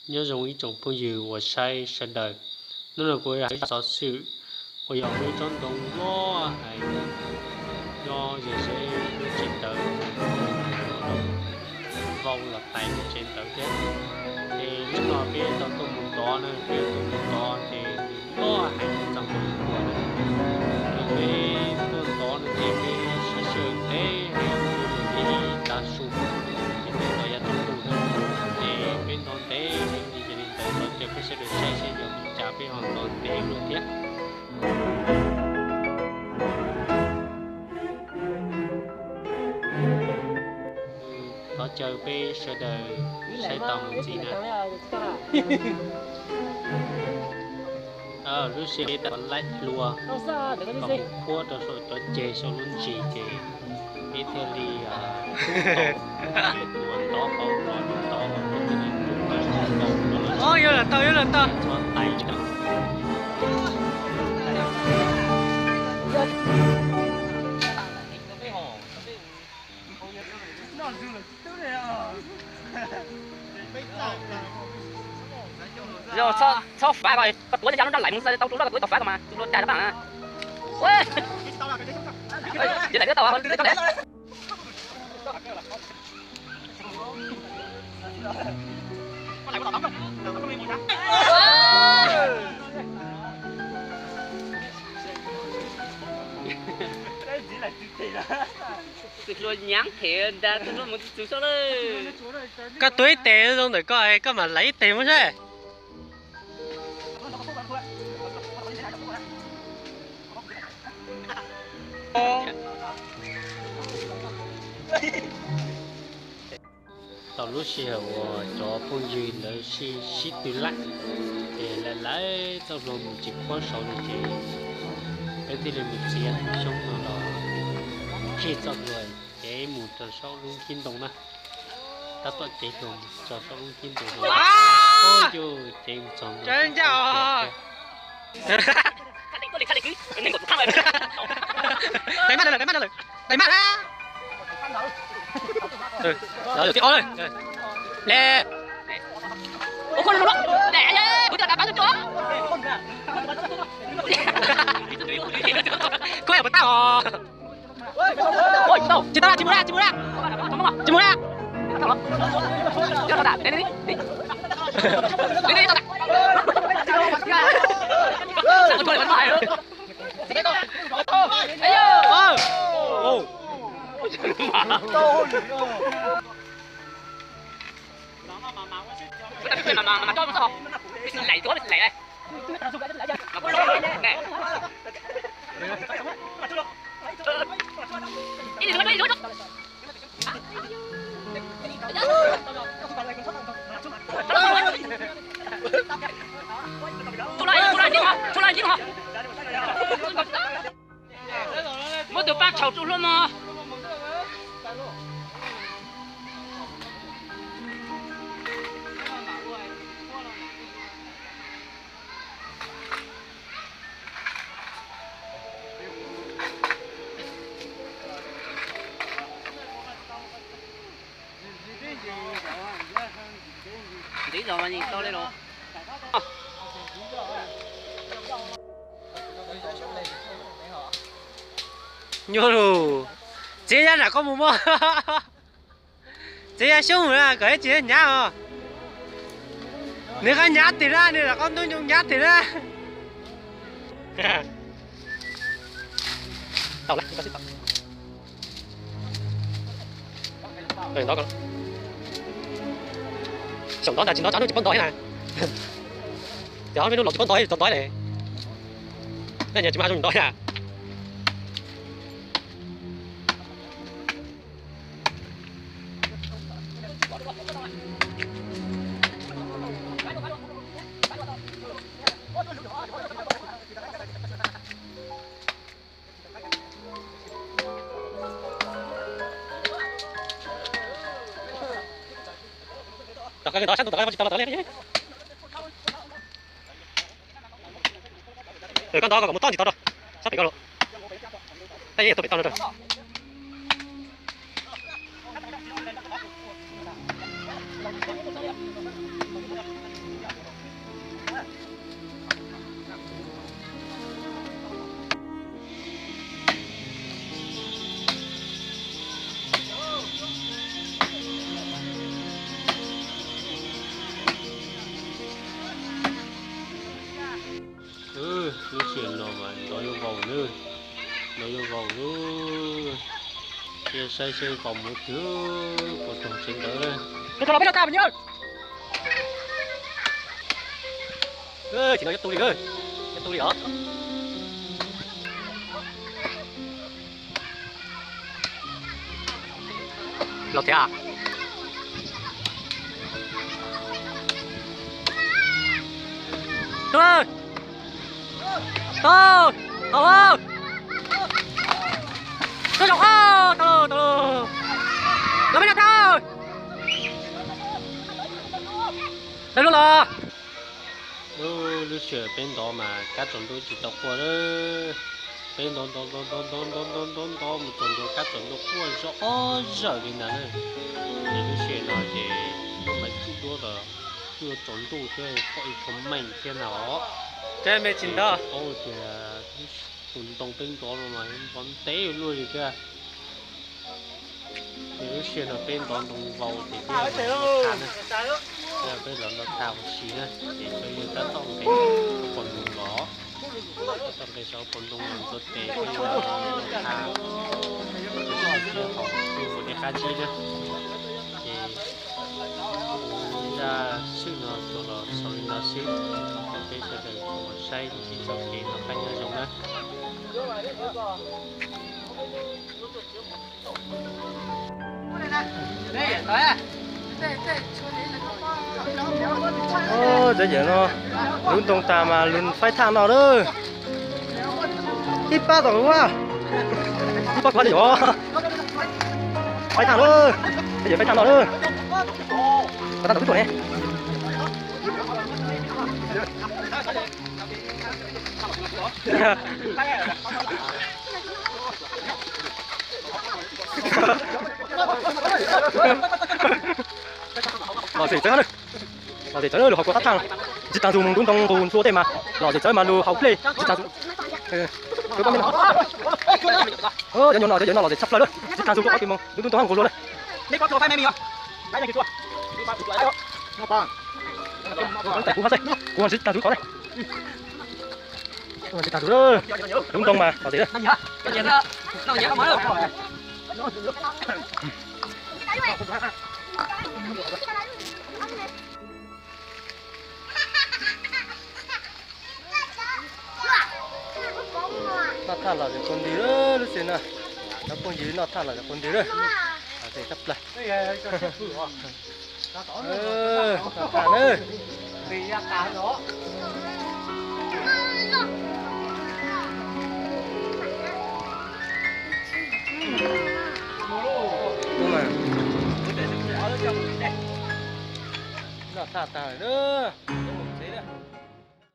Nyob zoo ib tsoom phooj ywg uas saib sawv daws, hnub no kuv hais xov xwm uas yog muaj ib tsob ntoo loj heev nyob ze ze lub tsev ntawd, vau los tais lub tsev ntawd thiab. Ces hnub no peb tau tuaj mus ntov na, peb tuaj mus ntov ces nws loj heev txog nkaus li kuv na. Ces peb tuaj ntov no ces peb sib sij hawm ntev heev, ib tav su ces peb ntov yav tsaus ntuj na. Ces peb ntov ntev heev li, yog li ntawd thov caw peb sawv daws saib seb yog li cas peb ho ntov ntev luaj thiab. Thov caw peb sawv daws saib tau mus ntxiv na. Lub sij hawm peb tau laib hlua kom mus khuab rau saum cov ceg saum lub ntsis ces peb thiaj li ntov hauv los ntov hauv los thiaj li tau, yuav los tau, yuav los tau. Txhob fav ko, koj tuav cov no rau laim mus xav tau rau loj, koj tuav tau fav ko mas tus hlua cag tau na. Ces laim twb tau. Tus hlua nyav them ntag, tus hlua mus txug sab lawm. Koj tuav ib teg zoo ntawm koj, koj mam laim ib teg muab saib. Tau lub sij hawm uas cov phooj ywg lawv sib tw laim, ces lawv laim txoj hlua mus tsis khuab saud li ces peb thiaj li mus txiav xyoob no los tsig txoj hlua ces mus rau saum lub khib ntoo na. Tab tom cev hlua mus rau saum lub khib ntoo, ces mus txog ncaj. Dai maj, dai maj, dai maj. Le. Koj yog puas tau os? Tsis tau, tsis mus na, tsis mus na. Tsis mus na. Muab tus paj tshau tsuj hlub mog. Ntxiv zog mas yeej tau li los. Nyuaj lus. Txiav yam nam koj mus mog. Txiav yam xyoob na, kom ib tsis nyav os. Nws qab nyav tim na, nws lam qab ntub nyoos nyav tim na. Xyaum ntov ntag, tsis ntov tsam hnub tsis paub ntov thiab na. Cov me hnub los tsis paub ntov, txog ntov li. Tej nyuag tsis muaj zoo ntov thiab. Tom qab ntov sab ntuj tom qab tsis tau los tod li. Koj ntov koj kom mus tob ntsis tod rau sab pem koj los. Tab yeej tuaj pem toj no rau. Nws yuav vau lawm, cia saib seb vau mus twg, puas raug tsev ntawd. Peb rov los peb rov tag, peb nyob. Tsis no yuav tu li, yuav tu li os. Los thiab. Tau, tau, tau. Tau, tau, tau, tau. Los peb no tau. Tau los. Lub sij hawm peb ntov mas kab tsaus ntuj tsis tau quaj lawm. Peb ntov ntov ntov ntov ntov ntov ntov ntov ntov mus tsaus ntuj, kab tsaus ntuj quaj zom ob zawm li ntawd na. Ces lub sij hawm no ces lub maiv tsuj duab los twb yuav tsaus ntuj thiab, quaj ib tshua meej thiab na os. Ces me tsis ntov paub tias tus ntoo peb ntov no mas ntov ntev luaj li thiab. Ces lub sij hawm no peb ntov ntoo vau ces peb los noj tag na. Peb los noj tag ua si na, ces cov yawg tab tom nqes saum pob ntoo los, tab tom nqes saum pob ntoo los ntxuav tes, peb los noj tag, peb los sib haum, peb ua thiaj qab zib na. Ces zaj swm no tsuas los xaus li no xwb, thov kom peb sawv daws tau saib sib txoj kev noj qab nyob zoo na. Txawm yawm no luv ntoo tas mas lug faib thaj no lawm. Ib pab tom kuv, ib pab kuv li os. Faib thaj lawm, txawm yawm faib thaj no lawm. Pab tam twb tuaj ne. Los zem txawv, los zem txawv lug haus kua thab thaj, tsis taag zug moog dub ntoo nqus ntxhua tej mas los zem txawv mas lug haus plej tsis taag zug. Cov nyuam no cov yawm no los zem tshaj plaws lawm, tsis taag zug kua qhov twg moog dub ntoo nqus ntxhua lawm. Tais kuv hab xwb, kuv tsis taag zug qhov ne. Tsis taag zug, dub ntoo mas los zem. Noj thaj los zem kua nti lub xwb na. Cov phooj ywg, noj thaj los zem kua nti lawm. Los zem tshaj plaws. Noj thaj na. Noj thaj tag lawm.